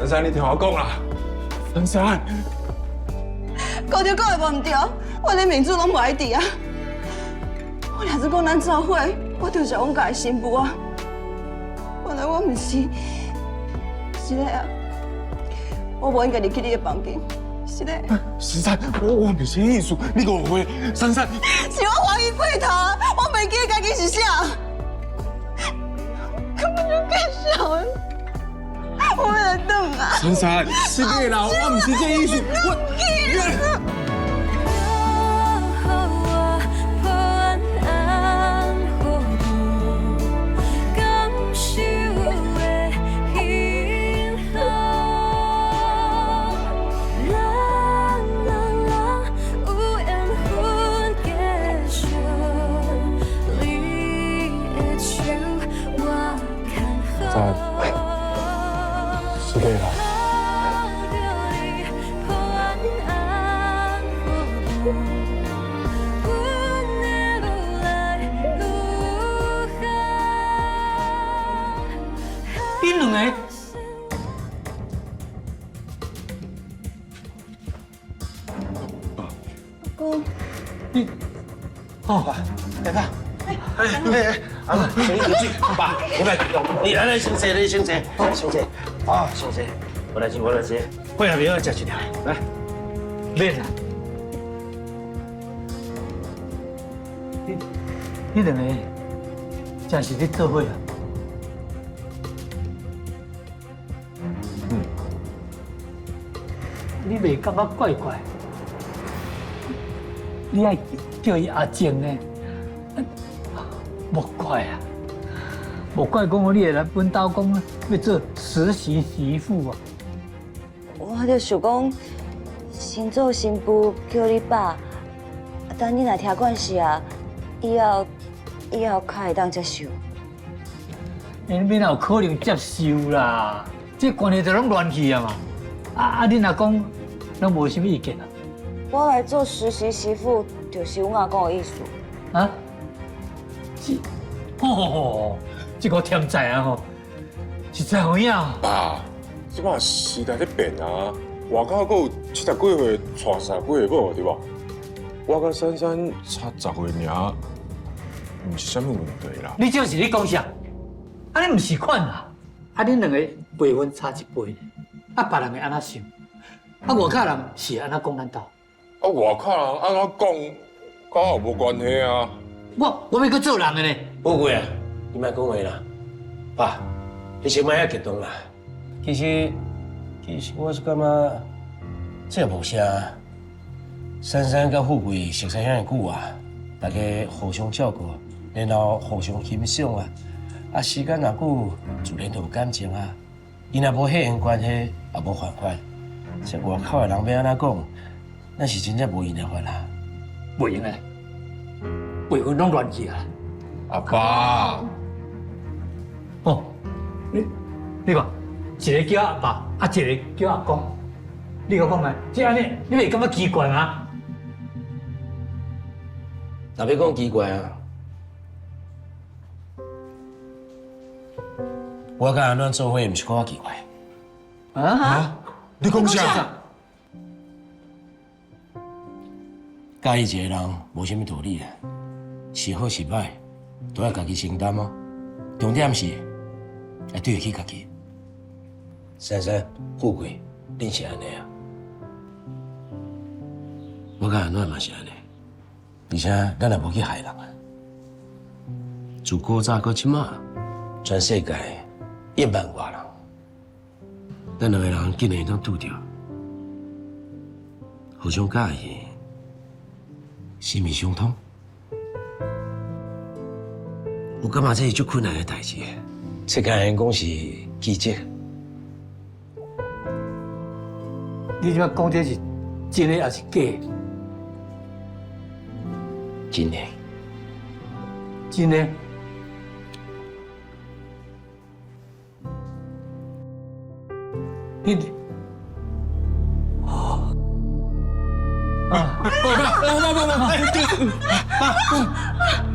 珊珊，你聽我講啦，珊珊。講著講會無毋對，我連面子攏無愛佇啊！我若是講咱做伙，我就是阮家的新婦啊。原來我毋是，是的啊，我無應該入去你的房間，是的。珊珊，我毋是彼意思，你誤會。珊珊，是我懷疑過頭，我袂記得家己是啥，根本就假笑的，我欲來轉啊！珊珊，是的啦，我毋是這意思，我。是的啦。恁兩个，阿公，你，哦，來吧，哎哎，阿媽，你你爸，你別激動，你來來先坐，你先坐，先坐，啊，先坐，我來坐，我來坐，會啊，別食一條，來，免啦。你你兩個真是咧做伙啊？嗯。你袂感覺怪怪？你愛叫伊阿靜呢？莫怪啊，莫怪講你會來阮兜講欲做實習媳婦啊！我就想講，先做新婦叫你爸，等你若聽慣勢啊，以後以後較會當接受。𪜶哪有可能接受啦？這關係就攏亂去啊嘛！啊啊，恁阿公攏無啥物意見啊？我來做實習媳婦，就是阮阿公的意思。啊？是，吼，這個天才啊吼，實在有影。爸，這擺時代咧變啊，外口閣有70幾歲娶30幾歲某，對無？我佮珊珊差10歲爾，毋是啥物問題啦。你這是咧講啥？啊，你毋是款啦！啊，恁兩个輩分差一輩，啊，別人會按怎想？啊，外口人是按怎講咱兜？啊，外口人按怎講，佮我無關係啊。我欲閣做人的呢。富貴啊，你莫講話啦，爸，你先莫遐激動啦。其實我是感覺這也無啥。珊珊佮富貴熟似遐爾久啊，大家互相照顧，然後互相欣賞啊。啊，時間若久，自然就有感情啊。𪜶若無血緣關係，也無犯法。這外口的人欲按怎講，咱是真正無閒的法啦。袂用的，輩分攏亂去啊！阿爸，哦，你看，一个叫阿爸，啊，一个叫阿公，你閣講覓？這按呢，你袂感覺奇怪嗎？若欲講奇怪啊，我佮阿暖做伙，毋是看奇怪。啊？你講啥？佮意一个人無啥物道理啊，是好是歹，都愛家己承擔哦。重點是愛對得起家己。珊珊、富貴，恁是按呢啊？我佮阿暖嘛是按呢，而且咱也無去害人啊。自古早到這馬，全世界1萬外人，咱兩個人竟然會當拄著，互相佮意，心意相通。有感覺這是足困難的代誌，這敢會講是奇蹟。你這擺講這是真的還是假的？真的。真的。你，啊！啊！爸爸爸爸爸！